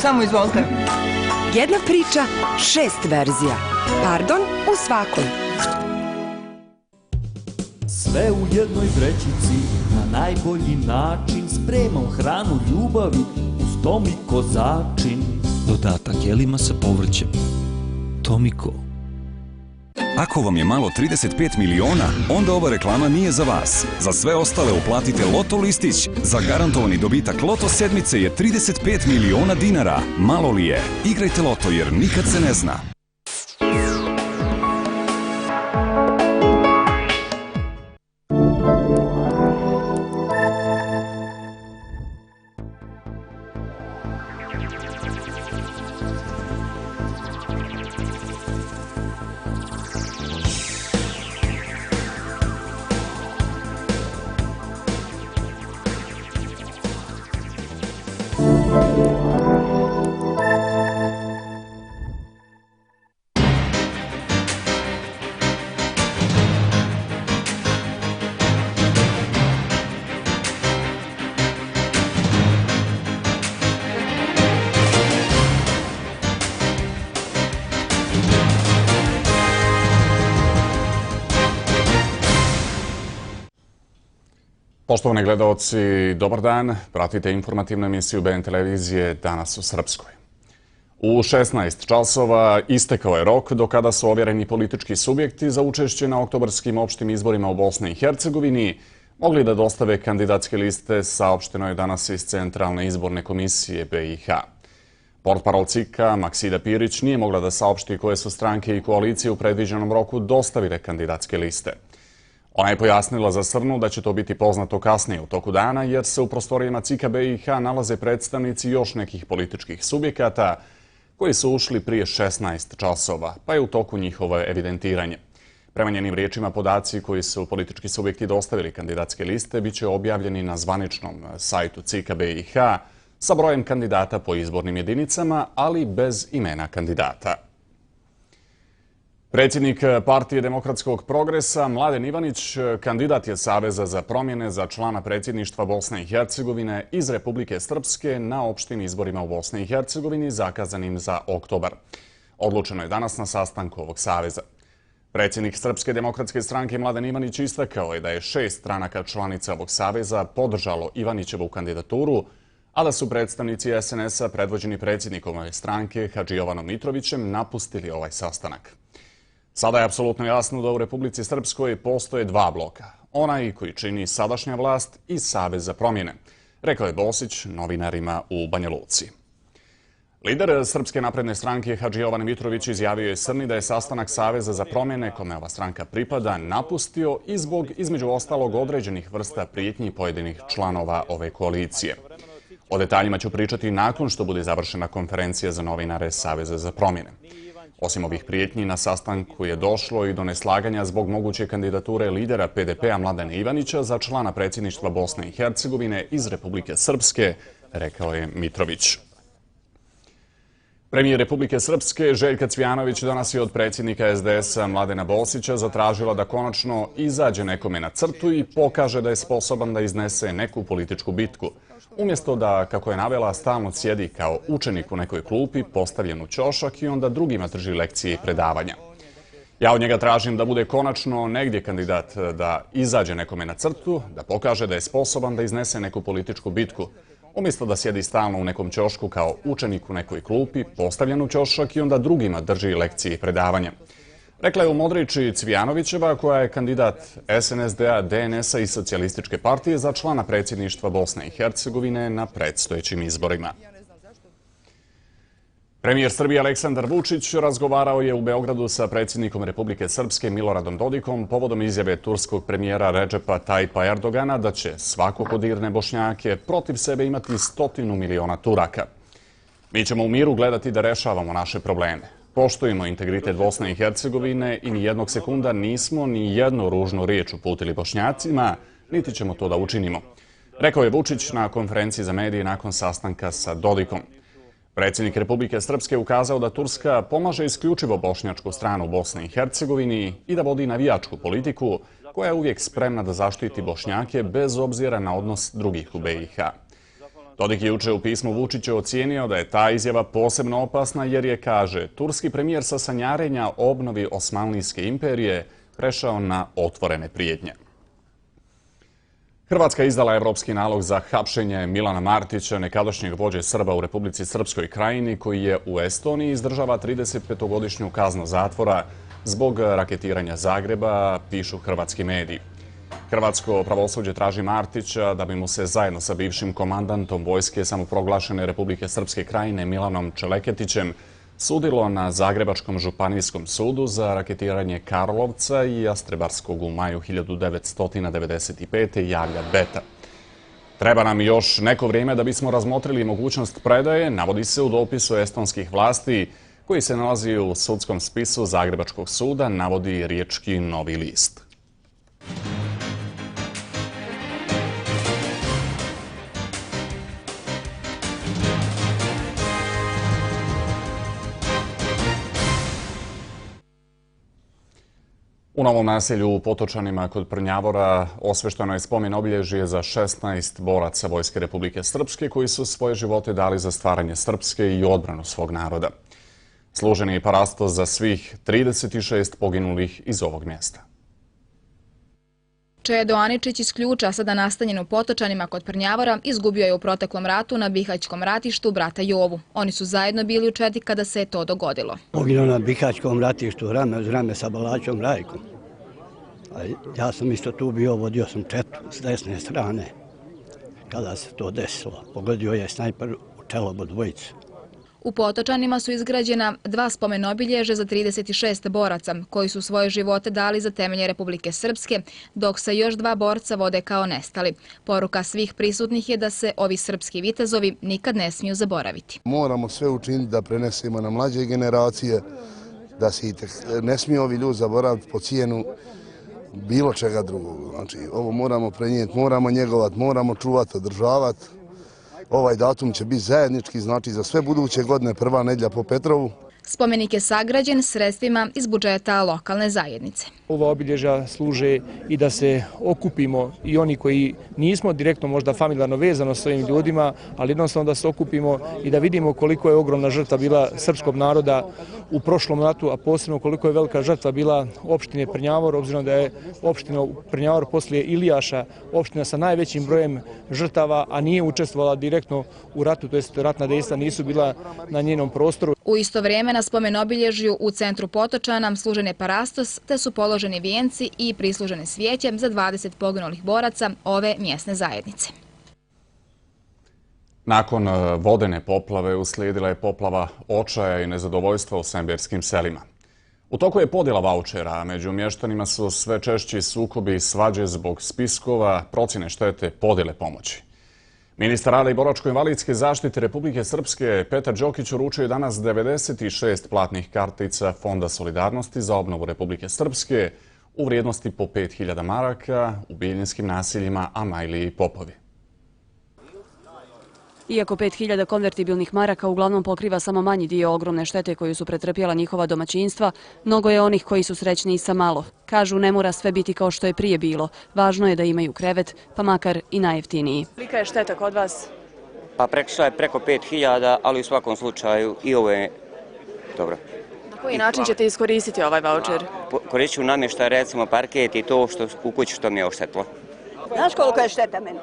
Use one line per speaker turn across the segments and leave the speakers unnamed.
Samo izvolite.
Jedna priča, 6 verzija. Pardon u svakoj.
Sve u jednoj vrećici, na najbolji način, spremam hranu ljubavi uz Tomiko začin.
Dodatak jelima sa povrćem. Tomiko.
Ako vam je malo 35 miliona, onda ova reklama nije za vas. Za sve ostale uplatite Loto listić. Zagarantovani dobitak Loto sedmice je 35 miliona dinara. Malo li je? Igrajte Loto jer nikad se ne zna.
Poštovani gledaoci, dobar dan. Pratite informativnu emisiju BN televizije Danas u Srpskoj. U 16 časova istekao je rok do kada su ovjereni politički subjekti za učešće na oktobarskim opštim izborima u Bosni i Hercegovini mogli da dostave kandidatske liste, saopšteno je danas iz Centralne izborne komisije BiH. Portparol CIK-a Maksida Pirić nije mogla da saopšti koje su stranke i koalicije u predviđenom roku dostavile kandidatske liste. Ona je pojasnila za Srnu da će to biti poznato kasnije u toku dana, jer se u prostorijama CIK-a BiH nalaze predstavnici još nekih političkih subjekata koji su ušli prije 16 časova, pa je u toku njihovo evidentiranje. Prema njenim riječima, podaci koji su politički subjekti dostavili kandidatske liste bit će objavljeni na zvaničnom sajtu CIK-a BiH sa brojem kandidata po izbornim jedinicama, ali bez imena kandidata. Predsjednik Partije demokratskog progresa Mladen Ivanić kandidat je Saveza za promjene za člana predsjedništva Bosne i Hercegovine iz Republike Srpske na opštim izborima u Bosni i Hercegovini zakazanim za oktobar. Odlučeno je danas na sastanku ovog saveza. Predsjednik Srpske demokratske stranke Mladen Ivanić istakao je da je 6 stranaka članica ovog saveza podržalo Ivanićevu kandidaturu, a da su predstavnici SNS-a predvođeni predsjednikom ove stranke Hadžijovanom Mitrovićem napustili ovaj sastanak. Sada je apsolutno jasno da u Republici Srpskoj postoje dva bloka. Onaj koji čini sadašnja vlast i Savez za promjene, rekao je Bosić novinarima u Banja Luci. Lider Srpske napredne stranke Hadžijovan Mitrović izjavio je Srni da je sastanak Saveza za promjene, kome ova stranka pripada, napustio i zbog, između ostalog, određenih vrsta prijetnji pojedinih članova ove koalicije. O detaljima ću pričati nakon što bude završena konferencija za novinare Saveza za promjene. Osim ovih prijetnji, na sastanku je došlo i do neslaganja zbog moguće kandidature lidera PDP-a Mladena Ivanića za člana predsjedništva Bosne i Hercegovine iz Republike Srpske, rekao je Mitrović. Premijer Republike Srpske Željka Cvijanović danas je od predsjednika SDS-a Mladena Bosića zatražila da konačno izađe nekome na crtu i pokaže da je sposoban da iznese neku političku bitku. Umjesto da, kako je navela, stalno sjedi kao učenik u nekoj klupi, postavljen u ćošak i onda drugima drži lekcije i predavanja. Ja od njega tražim da bude konačno negdje kandidat, da izađe nekome na crtu, da pokaže da je sposoban da iznese neku političku bitku. Umjesto da sjedi stalno u nekom ćošku kao učenik u nekoj klupi, postavljen u ćošak i onda drugima drži lekcije i predavanja. Rekla je u Modriči Cvijanovićeva, koja je kandidat SNSD-a, DNS-a i Socijalističke partije za člana predsjedništva Bosne i Hercegovine na predstojećim izborima. Premijer Srbije Aleksandar Vučić razgovarao je u Beogradu sa predsjednikom Republike Srpske Miloradom Dodikom povodom izjave turskog premijera Redžepa Tajpa Erdogana da će svako ko dirne Bošnjake protiv sebe imati 100 miliona Turaka. Mi ćemo u miru gledati da rešavamo naše probleme. Poštujemo integritet Bosne i Hercegovine i ni jednog sekunda nismo ni jednu ružnu riječ uputili Bošnjacima, niti ćemo to da učinimo, rekao je Vučić na konferenciji za medije nakon sastanka sa Dodikom. Predsjednik Republike Srpske ukazao da Turska pomaže isključivo bošnjačku stranu u Bosni i Hercegovini i da vodi navijačku politiku koja je uvijek spremna da zaštiti Bošnjake bez obzira na odnos drugih u BiH. Dodik je juče u pismu Vučiću ocijenio da je ta izjava posebno opasna jer je, kaže, turski premijer sa sanjarenja o obnovi Osmanlijske imperije prešao na otvorene prijetnje. Hrvatska je izdala evropski nalog za hapšenje Milana Martića, nekadašnjeg vođe Srba u Republici Srpskoj Krajini, koji je u Estoniji izdržava 35-godišnju kaznu zatvora zbog raketiranja Zagreba, pišu hrvatski mediji. Hrvatsko pravosuđe traži Martića da bi mu se zajedno sa bivšim komandantom vojske samoproglašene Republike Srpske Krajine Milanom Čeleketićem sudilo na Zagrebačkom županijskom sudu za raketiranje Karlovca i Jastrebarskog u maju 1995. javlja Beta. Treba nam još neko vrijeme da bismo razmotrili mogućnost predaje, navodi se u dopisu estonskih vlasti koji se nalazi u sudskom spisu Zagrebačkog suda, navodi riječki Novi list. U Novom naselju u Potočanima kod Prnjavora osvešteno je spomen obilježje za 16 boraca Vojske Republike Srpske koji su svoje živote dali za stvaranje Srpske i odbranu svog naroda. Služen je i parastos za svih 36 poginulih iz ovog mjesta.
Čedo Aničić iz Ključa, sada nastanjen u Potočanima kod Prnjavora, izgubio je u proteklom ratu na Bihaćkom ratištu brata Jovu. Oni su zajedno bili u četi kada se je to dogodilo.
Poginuo na Bihaćkom ratištu rame uz rame sa Balačom Rajkom. Ja sam isto tu bio, vodio sam četu s desne strane kada se to desilo. Pogodio je snajper u čelo dvojicu.
U Potočanima su izgrađena 2 spomen-obilježja za 36 boraca koji su svoje živote dali za temelje Republike Srpske, dok se još 2 borca vode kao nestali. Poruka svih prisutnih je da se ovi srpski vitezovi nikad ne smiju zaboraviti.
Moramo sve učiniti da prenesemo na mlađe generacije, da se ne smiju ovi ljudi zaboraviti po cijenu bilo čega drugog. Znači, ovo moramo prenijeti, moramo njegovati, moramo čuvati, održavati. Ovaj datum će biti zajednički, znači za sve buduće godine, prva nedjelja po Petrovu.
Spomenik je sagrađen sredstvima iz budžeta lokalne zajednice.
Ova obilježja služe i da se okupimo i oni koji nismo direktno možda familijarno vezano s ovim ljudima, ali jednostavno da se okupimo i da vidimo koliko je ogromna žrtva bila srpskog naroda u prošlom ratu, a posebno koliko je velika žrtva bila opštine Prnjavor, obzirom da je opština Prnjavor poslije Ilijaša opština sa najvećim brojem žrtava, a nije učestvovala direktno u ratu, to jest ratna dejstva nisu bila na njenom prostoru.
U isto vrijeme na spomen-obilježju u centru Potočana služen je parastos, te su položeni vijenci i prislužene svijeće za 20 poginulih boraca ove mjesne zajednice.
Nakon vodene poplave uslijedila je poplava očaja i nezadovoljstva u semberskim selima. U toku je podjela vaučera, a među mještanima su sve češći sukobi i svađe zbog spiskova, procjene štete, podjele pomoći. Ministar rada i boračko-invalidske zaštite Republike Srpske Petar Đokić uručio je danas 96 platnih kartica Fonda solidarnosti za obnovu Republike Srpske u vrijednosti po 5000 maraka u biljinskim naseljima Amajli i Popovi.
Iako 5000 konvertibilnih maraka uglavnom pokriva samo manji dio ogromne štete koju su pretrpjela njihova domaćinstva, mnogo je onih koji su srećni i sa malo. Kažu, ne mora sve biti kao što je prije bilo. Važno je da imaju krevet, pa makar i najjeftiniji.
Kolika je šteta kod vas?
Pa prekršila je preko 5000, ali u svakom slučaju i ovo je dobro.
Na koji način ćete iskoristiti ovaj vaučer?
Koristit ću namještaj, recimo parket i to u kući što mi je oštetilo.
Znaš koliko je šteta meni?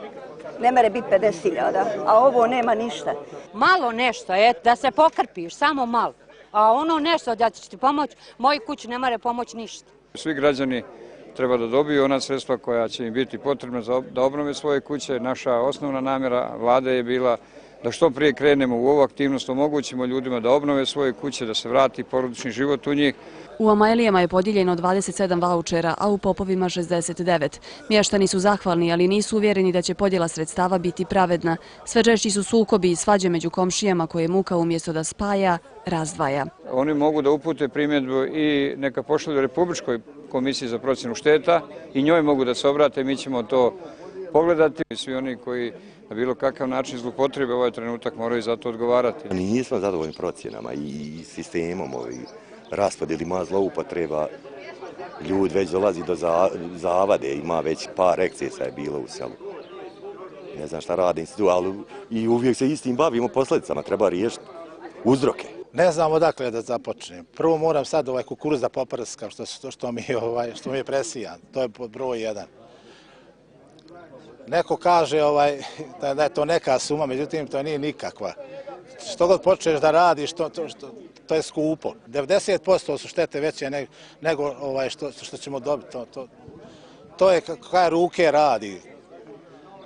Ne mere biti 50.000, a ovo nema ništa.
Malo nešto, da se pokrpiš, samo malo. A ono nešto da će ti pomoći, moji kući ne more pomoći ništa.
Svi građani treba da dobiju ona sredstva koja će im biti potrebna da obnove svoje kuće. Naša osnovna namjera vlade je bila da što prije krenemo u ovu aktivnost, omogućimo ljudima da obnove svoje kuće, da se vrati porodični život u njih.
U Amajlijama je podijeljeno 27 vaučera, a u Popovima 69. Mještani su zahvalni, ali nisu uvjereni da će podjela sredstava biti pravedna. Sve češći su sukobi i svađe među komšijama koje muka umjesto da spaja, razdvaja.
Oni mogu da upute primjedbu i neka pošalju Republičkoj komisiji za procjenu šteta i njoj mogu da se obrate, mi ćemo to pogledati. Svi oni koji na bilo kakav način zloupotrebe ovaj trenutak moraju za to odgovarati.
Nismo zadovoljni procjenama i sistemom raspodjeli, ima zloupotreba. Ljud već dolazi do zavade, ima već par ekscesa je bilo u selu. ne znam šta radi institut, ali i uvijek se istim bavimo posljedicama, treba riješiti uzroke.
Ne znam odakle da započnem. Prvo moram sad kukuruz da poprskam što mi je presijan. To je pod broj 1. Neko kaže da je to neka suma, međutim to nije nikakva. Što god počneš da radiš, to je skupo. 90% su štete veće nego što ćemo dobiti. To je kakve ruke radi.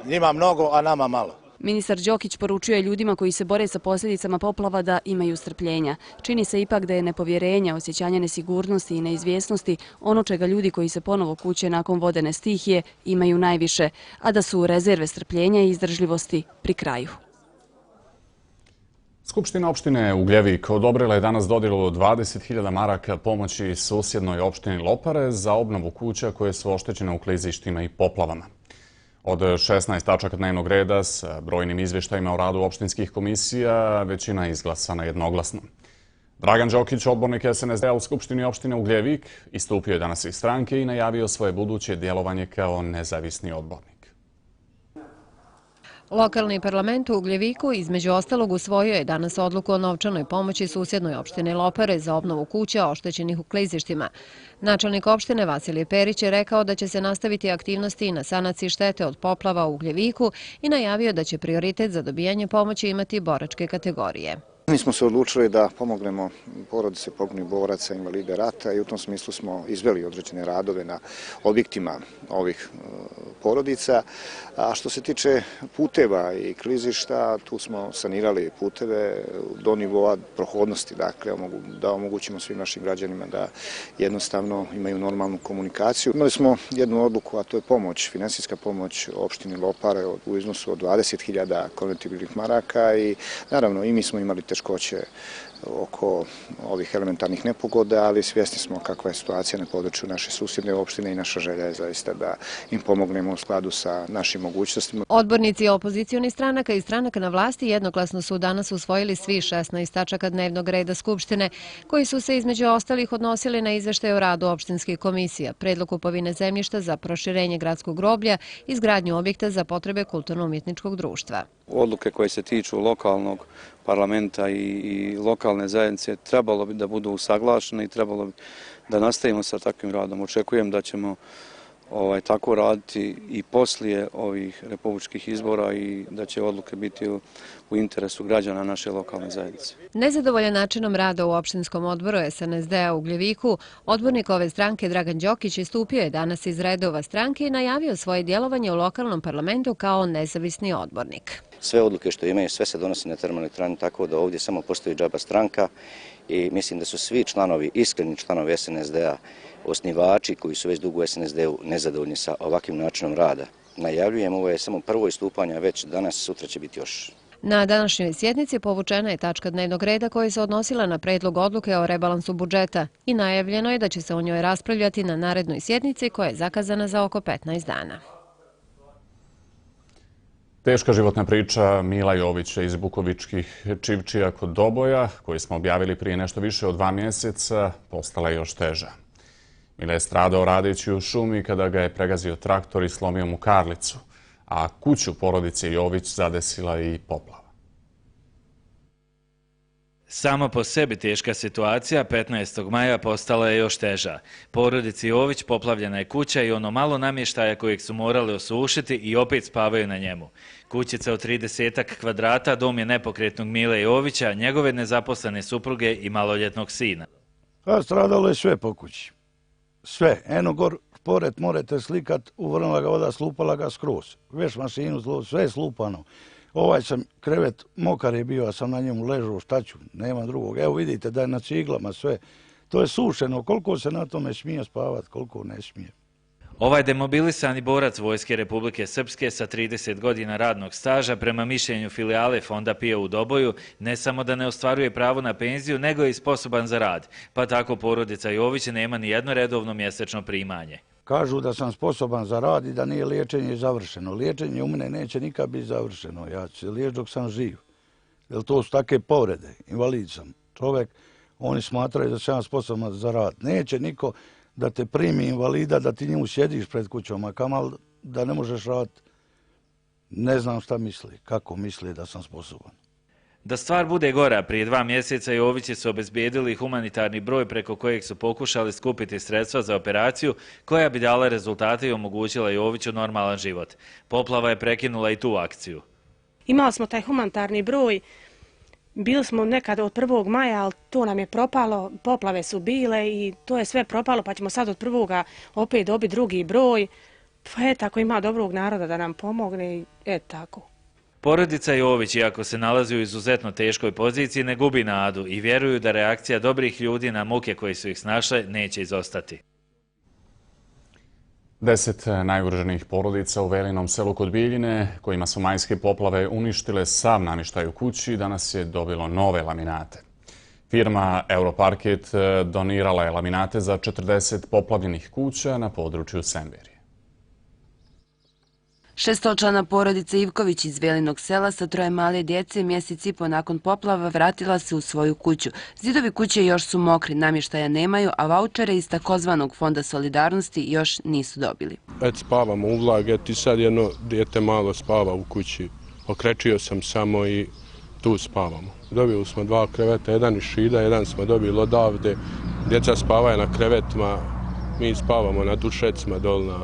Njima mnogo, a nama malo.
Ministar Đokić poručuje ljudima koji se bore sa posljedicama poplava da imaju strpljenja. Čini se ipak da je nepovjerenje, osjećanje nesigurnosti i neizvjesnosti ono čega ljudi koji se ponovo kuće nakon vodene stihije imaju najviše, a da su rezerve strpljenja i izdržljivosti pri kraju.
Skupština opštine Ugljevik odobrila je danas dodjelu 20.000 maraka pomoći susjednoj opštini Lopare za obnovu kuća koje su oštećene u klizištima i poplavama. Od 16 tačaka dnevnog reda s brojnim izvještajima o radu opštinskih komisija većina je izglasana jednoglasno. Dragan Đokić, odbornik SNSD-a u Skupštini opštine Ugljevik, istupio je danas iz stranke i najavio svoje buduće djelovanje kao nezavisni odbornik.
Lokalni parlament u Ugljeviku između ostalog usvojio je danas odluku o novčanoj pomoći susjednoj opštini Lopare za obnovu kuća oštećenih u klizištima. Načelnik opštine Vasilije Perić je rekao da će se nastaviti aktivnosti i na sanaciji štete od poplava u Ugljeviku i najavio da će prioritet za dobijanje pomoći imati boračke kategorije.
Mi smo se odlučili da pomognemo porodice poginulih boraca, invalide rata i u tom smislu smo izveli određene radove na objektima ovih porodica. A što se tiče puteva i klizišta, tu smo sanirali puteve do nivoa prohodnosti, dakle da omogućimo svim našim građanima da jednostavno imaju normalnu komunikaciju. Imali smo jednu odluku, a to je pomoć, finansijska pomoć opštini Lopare u iznosu od 20.000 konvertibilnih maraka i naravno i mi smo imali teškoće oko ovih elementarnih nepogoda, ali svjesni smo kakva je situacija na području naše susjedne opštine i naša želja je zaista da im pomognemo u skladu sa našim mogućnostima.
Odbornici opozicionih stranaka i stranaka na vlasti jednoglasno su danas usvojili svi 16 tačaka dnevnog reda Skupštine, koji su se između ostalih odnosili na izveštaj o radu opštinskih komisija, predlog kupovine zemljišta za proširenje gradskog groblja, izgradnju objekta za potrebe kulturno-umjetničkog društva.
Odluke koje se tiču lokalnog parlamenta i lokalne zajednice trebalo bi da budu usaglašene i trebalo bi da nastavimo sa takvim radom. Očekujem da ćemo tako raditi i poslije ovih republičkih izbora i da će odluke biti u interesu građana naše lokalne zajednice.
Nezadovoljan načinom rada u opštinskom odboru SNSD-a u Ugljeviku, odbornik ove stranke Dragan Đokić istupio je danas iz redova stranke i najavio svoje djelovanje u lokalnom parlamentu kao nezavisni odbornik.
Sve odluke što imaju, sve se donosi na termoelektrani, tako da ovdje samo postoji džaba stranka i mislim da su svi članovi, iskreni članovi SNSD-a, osnivači koji su već dugo u SNSD-u nezadovoljni sa ovakvim načinom rada. Najavljujem, ovo je samo prvo istupanje, a već danas, sutra će biti još.
Na današnjoj sjednici povučena je tačka dnevnog reda koja se odnosila na predlog odluke o rebalansu budžeta i najavljeno je da će se o njoj raspravljati na narednoj sjednici koja je zakazana za oko 15 dana.
Teška životna priča Mila Jovića iz Bukovičkih Čivčija kod Doboja, koju smo objavili prije nešto više od 2 mjeseca, postala je još teža. Mila je stradao radeći u šumi kada ga je pregazio traktor i slomio mu karlicu, a kuću porodice Jović zadesila i poplava.
Sama po sebi teška situacija 15. maja postala je još teža. Porodici Jović poplavljena je kuća i ono malo namještaja kojeg su morali osušiti i opet spavaju na njemu. Kućica od 30 kvadrata dom je nepokretnog Mile Jovića, njegove nezaposlene supruge i maloljetnog sina.
Stradalo je sve po kući. Sve. Eno gor, pored morate slikat, uvrnula ga voda, slupala ga skroz. Veš mašinu, sve je slupano. Ovaj sam krevet mokar je bio, a sam na njemu ležao, šta ću, nema drugog. Evo vidite da je na ciglama sve. To je sušeno, koliko se na tome smije spavat, koliko ne smije.
Ovaj demobilisani borac Vojske Republike Srpske sa 30 godina radnog staža prema mišljenju filijale Fonda PIO u Doboju ne samo da ne ostvaruje pravo na penziju, nego je i sposoban za rad, pa tako porodica Jović nema ni jedno redovno mjesečno primanje.
Kažu da sam sposoban za rad i da nije liječenje završeno. Liječenje u mene neće nikad biti završeno. Ja ću se liječiti dok sam živ. Jer to su takve povrede. Invalid sam. Čovjek, oni smatraju da sam sposoban za rad. Neće niko da te primi invalida, da ti njemu sjediš pred kućom, a kamal da ne možeš raditi. Ne znam šta misli, kako misli da sam sposoban.
Da stvar bude gora, prije 2 mjeseca Jovići su obezbijedili humanitarni broj preko kojeg su pokušali skupiti sredstva za operaciju koja bi dala rezultate i omogućila Joviću normalan život. Poplava je prekinula i tu akciju.
Imali smo taj humanitarni broj, bili smo nekad od 1. maja, ali to nam je propalo, poplave su bile i to je sve propalo, pa ćemo sad od 1. opet dobiti drugi broj. Pa tako ima dobrog naroda da nam pomogne i tako.
Porodica Jović, iako se nalazi u izuzetno teškoj poziciji, ne gubi nadu i vjeruju da reakcija dobrih ljudi na muke koje su ih snašle neće izostati.
10 najugroženijih porodica u Velinom selu kod Bijeljine, kojima su majske poplave uništile sav namještaj u kući, danas je dobilo nove laminate. Firma Europarket donirala je laminate za 40 poplavljenih kuća na području Semberije.
Šestočlana porodica Ivković iz Velinog sela sa 3 male djece mjesec i po nakon poplava vratila se u svoju kuću. Zidovi kuće još su mokri, namještaja nemaju, a vaučere iz takozvanog Fonda solidarnosti još nisu dobili.
Spavamo u vlagi, i sad jedno dijete malo spava u kući. Okrečio sam samo i tu spavamo. Dobili smo 2 kreveta, jedan iz Šida, jedan smo dobili odavde. Djeca spavaju na krevetima, mi spavamo na dušecima dol na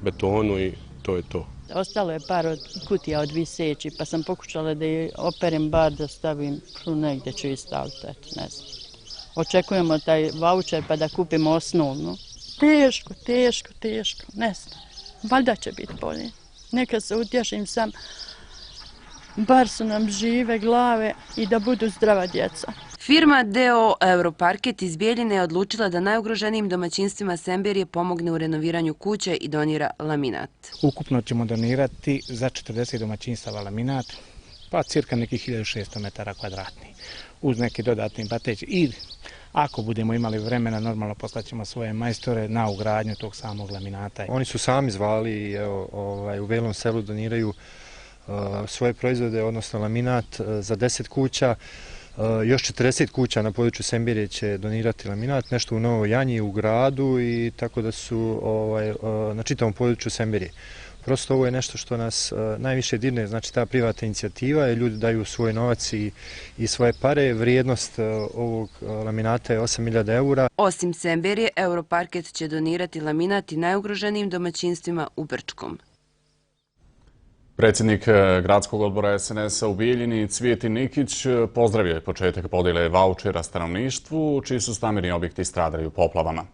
betonu i to je to.
Ostalo je par kutija od viseći, pa sam pokušala da je operem bar da stavim, negdje ću i staviti, ne znam. Očekujemo taj vaučer pa da kupimo osnovnu. Teško, ne znam. Valjda će biti bolje. Neka se utješim sam, bar su nam žive glave i da budu zdrava djeca.
Firma DO Europarket iz Bijeljine je odlučila da najugroženijim domaćinstvima Semberije pomogne u renoviranju kuće i donira laminat.
Ukupno ćemo donirati za 40 domaćinstava laminat, pa cirka nekih 1600 metara kvadratnih, uz neki dodatni bateći. I ako budemo imali vremena, normalno poslaćemo svoje majstore na ugradnju tog samog laminata.
Oni su sami zvali i u Velinom selu doniraju svoje proizvode, odnosno laminat za 10 kuća. Još 40 kuća na području Semberije će donirati laminat, nešto u Novoj Janji, u gradu i tako da su na čitavom području Semberije. Prosto ovo je nešto što nas najviše dirne, znači ta privatna inicijativa, jer ljudi daju svoj novac i svoje pare. Vrijednost ovog laminata je 8.000 eura.
Osim Semberije, Europarket će donirati laminat i najugroženijim domaćinstvima u Brčkom.
Predsjednik gradskog odbora SNS-a u Bijeljini, Cvijetin Nikić, pozdravio je početak podjele vaučera stanovništvu, čiji su stambeni objekti stradali u poplavama.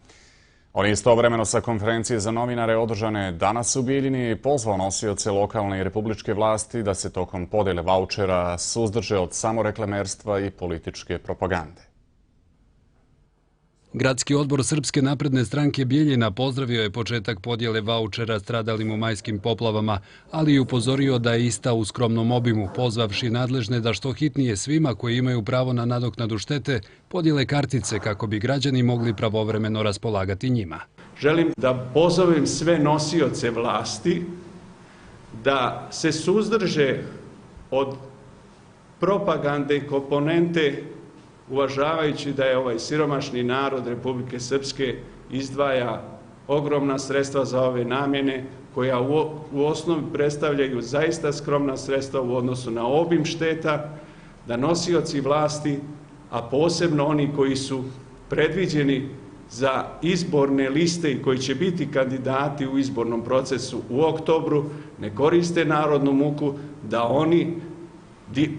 On je istovremeno sa konferencije za novinare održane danas u Bijeljini pozvao nosioce lokalne i republičke vlasti da se tokom podjele vaučera suzdrže od samoreklamerstva i političke propagande.
Gradski odbor Srpske napredne stranke Bijeljina pozdravio je početak podjele vaučera stradalim u majskim poplavama, ali i upozorio da je ista u skromnom obimu, pozvavši nadležne da što hitnije svima koji imaju pravo na nadoknadu štete podijele kartice kako bi građani mogli pravovremeno raspolagati njima.
Želim da pozovem sve nosioce vlasti da se suzdrže od propagande i komponente, uvažavajući da je ovaj siromašni narod Republike Srpske izdvaja ogromna sredstva za ove namjene, koja u osnovi predstavljaju zaista skromna sredstva u odnosu na obim šteta, da nosioci vlasti, a posebno oni koji su predviđeni za izborne liste i koji će biti kandidati u izbornom procesu u oktobru, ne koriste narodnu muku, da oni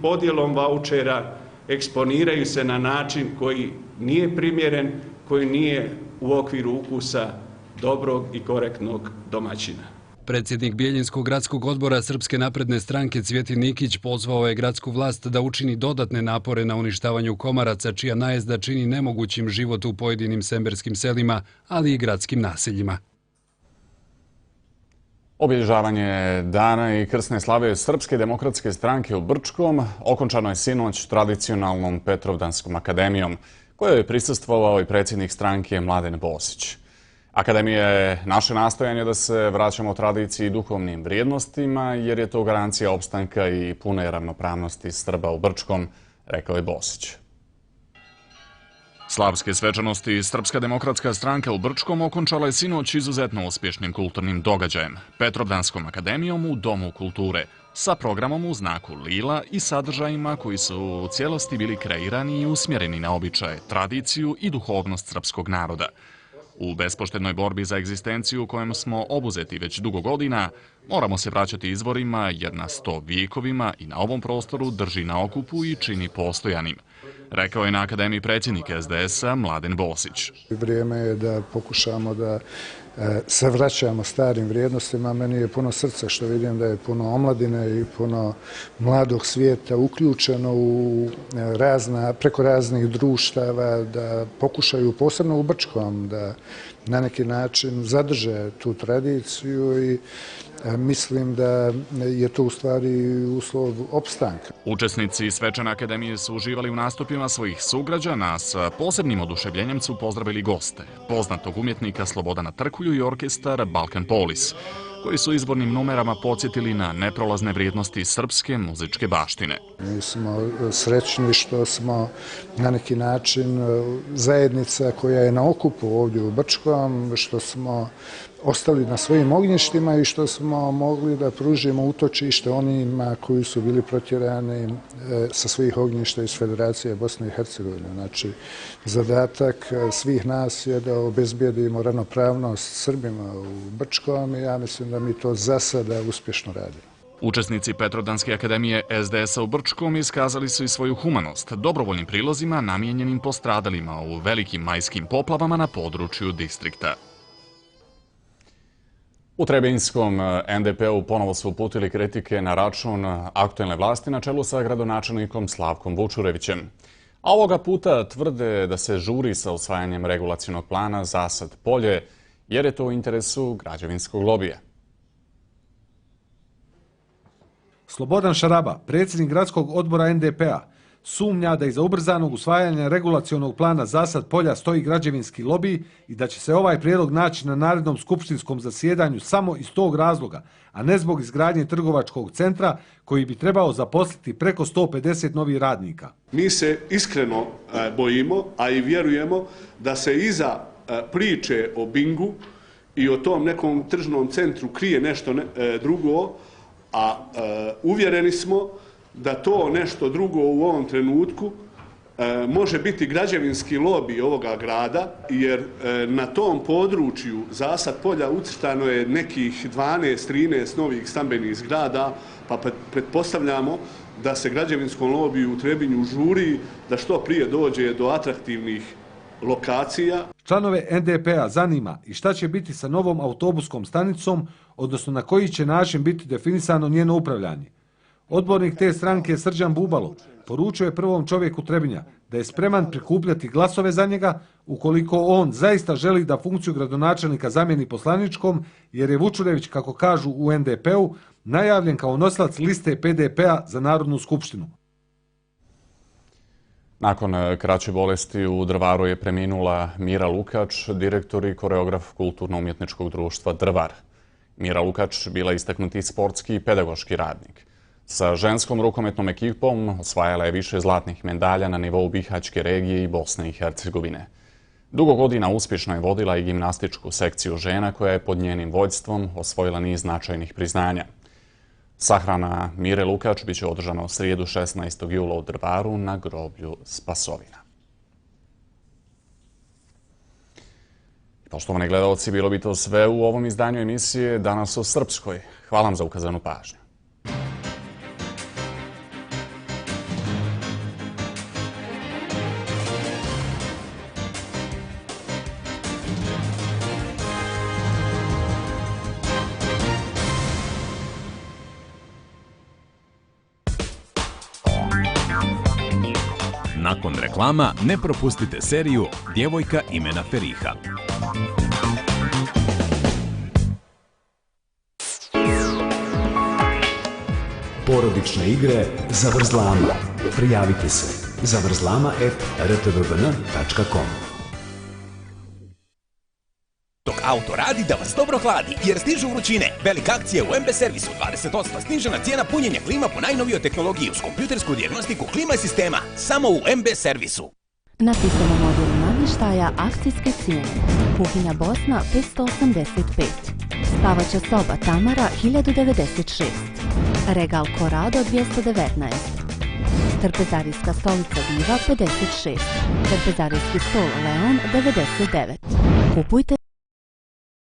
podjelom vaučera eksponiraju se na način koji nije primjeren, koji nije u okviru ukusa dobrog i korektnog domaćina.
Predsjednik Bijeljinskog gradskog odbora Srpske napredne stranke Cvijetin Nikić pozvao je gradsku vlast da učini dodatne napore na uništavanju komaraca, čija najezda čini nemogućim život u pojedinim semberskim selima, ali i gradskim naseljima.
Obilježavanje dana i krsne slave Srpske demokratske stranke u Brčkom okončano je sinoć tradicionalnom Petrovdanskom akademijom, kojoj je prisustvovao i predsjednik stranke Mladen Bosić. Akademija je naše nastojanje da se vraćamo tradiciji i duhovnim vrijednostima, jer je to garancija opstanka i pune ravnopravnosti Srba u Brčkom, rekao je Bosić. Slavske svečanosti Srpska demokratska stranka u Brčkom okončala je sinoć izuzetno uspješnim kulturnim događajem, Petrovdanskom akademijom u Domu kulture, sa programom u znaku lila i sadržajima koji su u cijelosti bili kreirani i usmjereni na običaje, tradiciju i duhovnost srpskog naroda. U bespoštednoj borbi za egzistenciju kojom smo obuzeti već dugo godina, moramo se vraćati izvorima jer nas to vijekovima i na ovom prostoru drži na okupu i čini postojanim, rekao je na Akademiji predsjednik SDS-a Mladen Bosić.
Vrijeme je da pokušamo da se vraćamo starim vrijednostima. Meni je puno srca što vidim da je puno omladine i puno mladog svijeta uključeno u preko raznih društava, da pokušaju, posebno u Brčkom, da na neki način zadrže tu tradiciju i mislim da je to u stvari uslov opstanka.
Učesnici Svečane akademije su uživali u nastupima svojih sugrađana, sa posebnim oduševljenjem su pozdravili goste, poznatog umjetnika Slobodana Trkulju i orkestar Balkan Polis, koji su izbornim numerama podsjetili na neprolazne vrijednosti srpske muzičke baštine.
Mi smo srećni što smo na neki način zajednica koja je na okupu ovdje u Brčkom, što smo ostali na svojim ognjištima i što smo mogli da pružimo utočište onima koji su bili protjerani sa svojih ognjišta iz Federacije Bosne i Hercegovine. Znači, zadatak svih nas je da obezbijedimo ravnopravnost Srbima u Brčkom i ja mislim da mi to za sada uspješno radimo.
Učesnici Petrovdanske akademije SDS-a u Brčkom iskazali su i svoju humanost dobrovoljnim prilozima namijenjenim postradalima u velikim majskim poplavama na području distrikta. U Trebinskom NDP-u ponovo su uputili kritike na račun aktuelne vlasti na čelu sa gradonačelnikom Slavkom Vučurevićem. A ovoga puta tvrde da se žuri sa usvajanjem regulacionog plana Zasad polje, jer je to u interesu građevinskog lobija.
Slobodan Šaraba, predsjednik gradskog odbora NDP-a, sumnja da iza ubrzanog usvajanja regulacionog plana Zasad polja stoji građevinski lobij i da će se ovaj prijedlog naći na narednom skupštinskom zasjedanju samo iz tog razloga, a ne zbog izgradnje trgovačkog centra koji bi trebao zaposliti preko 150 novih radnika.
Mi se iskreno bojimo, a i vjerujemo da se iza priče o Bingu i o tom nekom tržnom centru krije nešto drugo, a uvjereni smo da to nešto drugo u ovom trenutku može biti građevinski lobij ovoga grada, jer na tom području Zasad polja ucrtano je nekih 12-13 novih stambenih zgrada, pa pretpostavljamo da se građevinskom lobiju u Trebinju žuri da što prije dođe do atraktivnih lokacija.
Članove NDP-a zanima i šta će biti sa novom autobuskom stanicom, odnosno na koji će način biti definisano njeno upravljanje. Odbornik te stranke Srđan Bubalo poručio je prvom čovjeku Trebinja da je spreman prikupljati glasove za njega ukoliko on zaista želi da funkciju gradonačelnika zamijeni poslaničkom, jer je Vučurević, kako kažu u NDP-u, najavljen kao nosilac liste PDP-a za Narodnu skupštinu.
Nakon kraće bolesti u Drvaru je preminula Mira Lukač, direktor i koreograf Kulturno-umjetničkog društva Drvar. Mira Lukač bila istaknuti sportski i pedagoški radnik. Sa ženskom rukometnom ekipom osvajala je više zlatnih medalja na nivou Bihaćke regije i Bosne i Hercegovine. Dugo godina uspješno je vodila i gimnastičku sekciju žena koja je pod njenim vođstvom osvojila niz značajnih priznanja. Sahrana Mire Lukač biće održana u srijedu 16. jula u Drvaru na groblju Spasovina. Poštovani gledalci, bilo bi to sve u ovom izdanju emisije Danas o Srpskoj. Hvala vam za ukazanu pažnju.
Nakon reklama ne propustite seriju Djevojka imena Feriha.
Porodične igre Zavrzlama. Prijavite se zavrzlama@rtvbn.com.
Dok auto radi, da vas dobro hladi, jer stižu vrućine. Velika akcija u MB servisu, 20% snižena cijena punjenja klima po najnovijoj tehnologiji uz kompjutersku dijagnostiku klima i sistema, samo u MB servisu.
Na pisanom odjelima smještaja akcijske cijene. Kuhinja Bosna 585. Spavaća soba Tamara 1096. Regal Corrado 219. Trpezarijska stolica Diva 56. Trpezarijski stol Leon 99. Kupujte